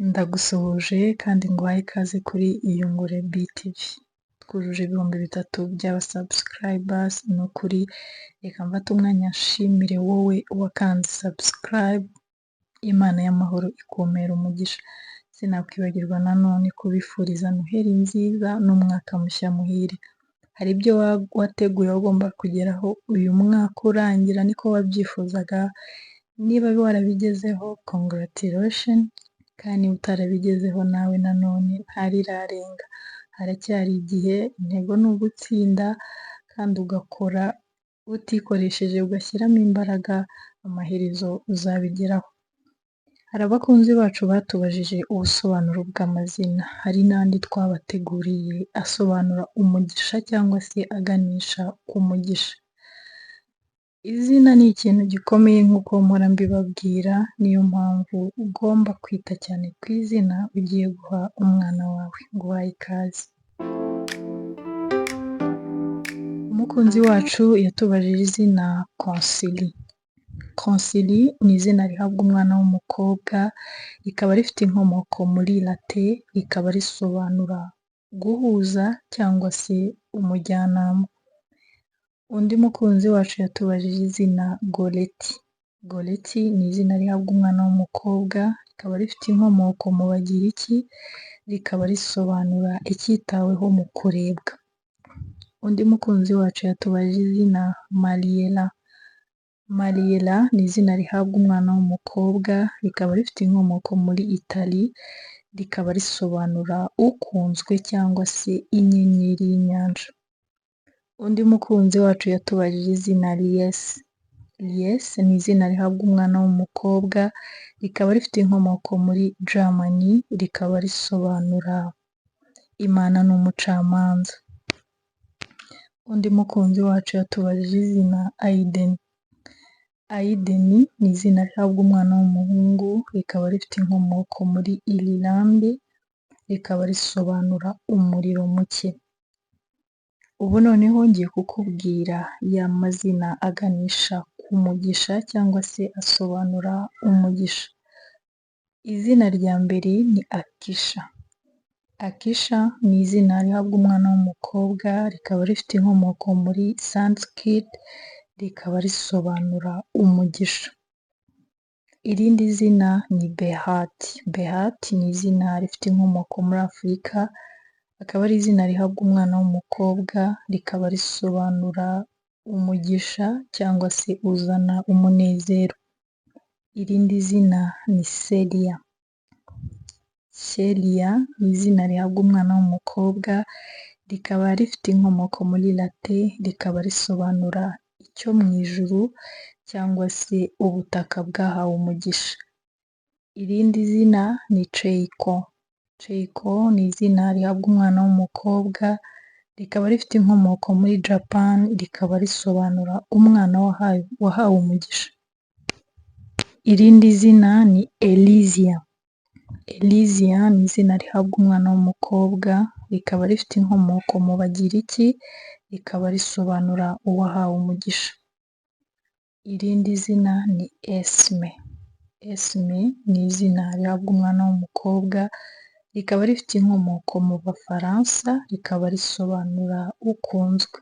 Ndagusuhuje kandi nguhaye ikaze kuri Iyungure BTV. Twujuje 3000 by'aba subscribers, ni ukuri reka mfate umwanya nshimire wowe wakanze subscribe, Imana y'amahoro ikumpere umugisha. Sinakwibagirwa nanone kubifuriza Noheli nziza n'umwaka mushya muhire. Hari ibyo wateguye wagomba kugeraho uyu mwaka urangira niko wabyifuzaga, niba warabigezeho congratulation, kandi niba utarabigezeho nawe nanone ntarirarenga. Haracyari igihe, intego ni ugutsinda kandi ugakora utikoresheje ugashyiramo imbaraga, amaherezo uzabigeraho. Hari abakunzi bacu batubajije ubusobanuro bw'amazina, hari n'andi twabateguriye asobanura umugisha cyangwa se aganisha ku mugisha. Izina ni ikintu gikomeye nk'uko mpora mbibabwira, niyo mpamvu ugomba kwita cyane ku izina ugiye guha umwana wawe. Nguhaye ikaze. Umukunzi wacu yatubajije izina Konsili. Konsili ni izina rihabwa umwana w'umukobwa, rikaba rifite inkomoko muri late, rikaba risobanura guhuza cyangwa se umujyanama. Undi mukunzi wacu yatubajije izina Goreti. Goreti ni izina rihabwa umwana w'umukobwa, rikaba rifite inkomoko mu Bagiriki, rikaba risobanura icyitaweho mu kurebwa. Undi mukunzi wacu yatubajije izina Mariela. Mariela ni izina rihabwa umwana w'umukobwa, rikaba rifite inkomoko muri Italy, rikaba risobanura ukunzwe cyangwa se inyenyeri y'inyanja. Undi mukunzi wacu yatubajije izina Liese. Liese ni izina rihabwa umwana w'umukobwa, rikaba rifite inkomoko muri Germany, rikaba risobanura Imana ni umucamanza. Undi mukunzi wacu yatubajije izina Aiden. Aiden ni izina rihabwa umwana w'umuhungu, rikaba rifite inkomoko muri Ireland, rikaba risobanura umuriro muke. Ubu noneho ngiye kukubwira ya mazina aganisha ku mugisha cyangwa se asobanura umugisha. Izina rya mbere ni Akisha. Akisha ni izina rihabwa umwana w'umukobwa, rikaba rifite inkomoko muri Sanskrit, rikaba risobanura umugisha. Irindi zina ni Behat. Behat ni izina rifite inkomoko muri Afurika, akaba ari izina rihabwa umwana w'umukobwa, rikaba risobanura umugisha cyangwa se uzana umunezero. Irindi zina ni Celia. Celia ni izina rihabwa umwana w'umukobwa, rikaba rifite inkomoko muri late, rikaba risobanura icyo mu ijuru cyangwa se ubutaka bwahawe umugisha. Irindi zina ni Cheiko. Cheiko ni izina rihabwa umwana w'umukobwa, rikaba rifite inkomoko muri Japan, rikaba risobanura umwana wahawe umugisha. Irindi zina ni Elysia. Elysia ni izina rihabwa umwana w'umukobwa, rikaba rifite inkomoko mu Bagiriki, rikaba risobanura uwahawe umugisha. Irindi zina ni Esme. Esme ni izina rihabwa umwana w'umukobwa, rikaba rifite inkomoko mu Bafaransa, rikaba risobanura ukunzwe.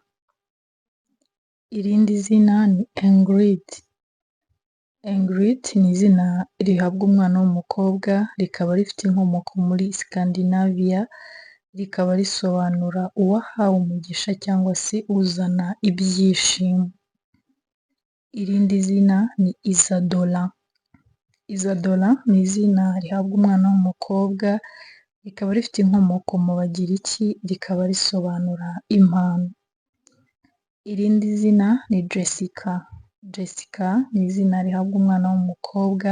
Irindi zina ni Ingrid. Ingrid ni izina rihabwa umwana w'umukobwa, rikaba rifite inkomoko muri Scandinavia, rikaba risobanura uwahawe umugisha cyangwa se uzana ibyishimo. Irindi zina ni Isadora. Isadora ni izina rihabwa umwana w'umukobwa, rikaba rifite inkomoko mu Bagiriki, rikaba risobanura impano. Irindi zina ni Jessica. Jessica ni izina rihabwa umwana w'umukobwa,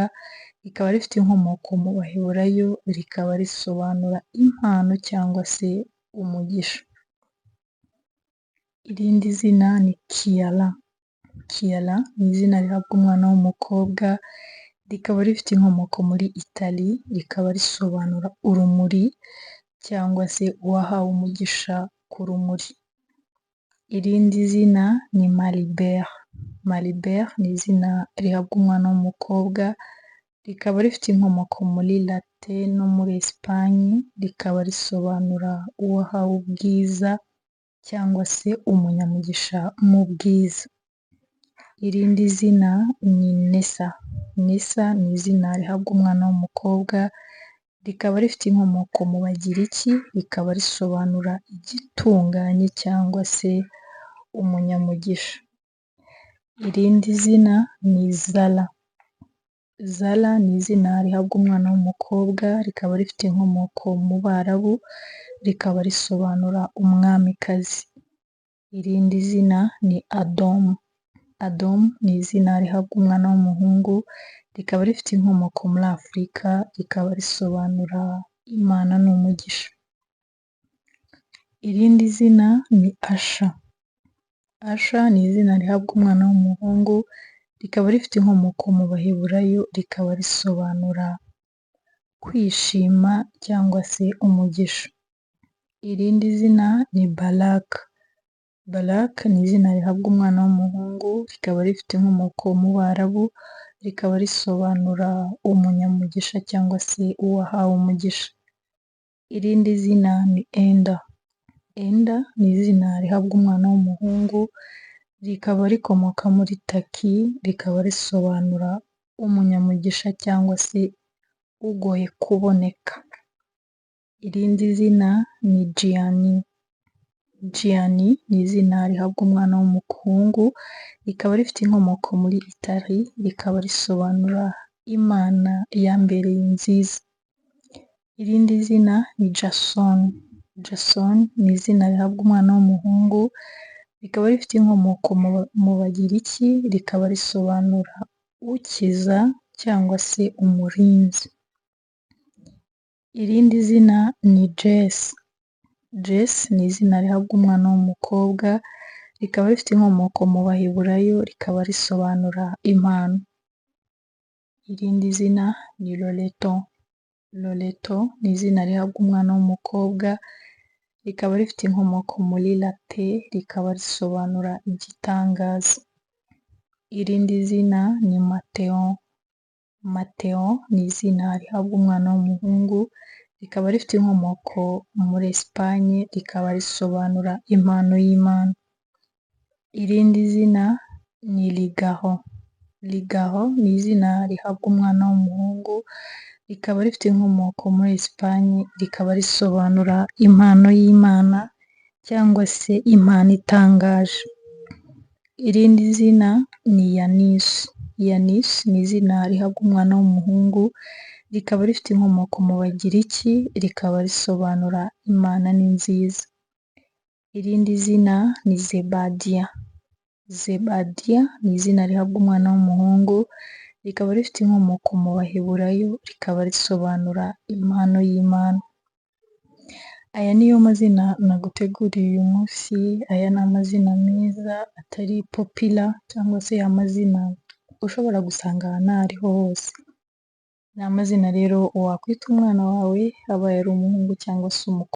rikaba rifite inkomoko mu Baheburayo, rikaba risobanura impano cyangwa se umugisha. Irindi zina ni Kiara. Kiara ni izina rihabwa umwana w'umukobwa, rikaba rifite inkomoko muri Italy, rikaba risobanura urumuri cyangwa se uwahawe umugisha ku rumuri. Irindi zina ni Maribel. Maribel ni izina rihabwa umwana w'umukobwa, Rikaba rifite inkomoko muri Latin no muri Esipanye, rikaba risobanura uwahawe ubwiza cyangwa se umunyamugisha mu bwiza. Irindi zina ni Nesa. Nesa ni izina rihabwa umwana w'umukobwa, rikaba rifite inkomoko mu Bagiriki, rikaba risobanura igitunganye cyangwa se umunyamugisha. Irindi zina ni Zara. Zara ni izina rihabwa umwana w'umukobwa, rikaba rifite inkomoko mu Barabu, rikaba risobanura umwamikazi. Irindi zina ni Adomu. Adomu ni izina rihabwa umwana w'umuhungu, rikaba rifite inkomoko muri Afurika, rikaba risobanura Imana ni umugisha. Irindi zina ni Asha. Asha ni izina rihabwa umwana w'umuhungu, rikaba rifite inkomoko mu Baheburayo, rikaba risobanura kwishima cyangwa se umugisha. Irindi zina ni Baraka. Baraka ni izina rihabwa umwana w'umuhungu, rikaba rifite inkomoko mu Barabu, rikaba risobanura umunyamugisha cyangwa se uwahawe umugisha. Irindi zina ni Enda. Enda ni izina rihabwa umwana w'umuhungu, rikaba rikomoka muri Taki, rikaba risobanura umunyamugisha cyangwa se ugoye kuboneka. Irindi zina ni Jiyani. Jiyani ni izina rihabwa umwana w'umuhungu, rikaba rifite inkomoko muri Itali, rikaba risobanura Imana yambereye nziza. Irindi zina ni Jasoni. Jasoni ni izina rihabwa umwana w'umuhungu, rikaba rifite inkomoko mu Bagiriki, rikaba risobanura ukiza cyangwa se umurinzi. Irindi zina ni Jesi. Jesi ni izina rihabwa umwana w'umukobwa, rikaba rifite inkomoko mu Baheburayo, rikaba risobanura impano. Irindi zina ni Loreto. Loreto ni izina rihabwa umwana w'umukobwa, rikaba rifite inkomoko muri Latin, rikaba risobanura igitangaza. Irindi zina ni Mateo. Mateo ni izina rihabwa umwana w'umuhungu, rikaba rifite inkomoko muri Esipanye, rikaba risobanura impano y'Imana. Irindi zina ni Ligaho. Ligaho ni izina rihabwa umwana w'umuhungu, rikaba rifite inkomoko muri Esipanye, rikaba risobanura impano y'Imana cyangwa se impano itangaje. Irindi zina ni Yanisi. Yanisi ni izina rihabwa umwana w'umuhungu, rikaba rifite inkomoko mu Bagiriki, rikaba risobanura Imana ni nziza. Irindi zina ni Zebadiya. Zebadiya ni izina rihabwa umwana w'umuhungu, rikaba rifite inkomoko mu Baheburayo, rikaba risobanura impano y'Imana. Aya niyo mazina naguteguriye uyu munsi, aya ni amazina meza atari popular cyangwa se amazina ushobora gusanga ahantu aho ariho hose. Ni amazina rero wakwita umwana wawe abaye ari umuhungu cyangwa se umukobwa.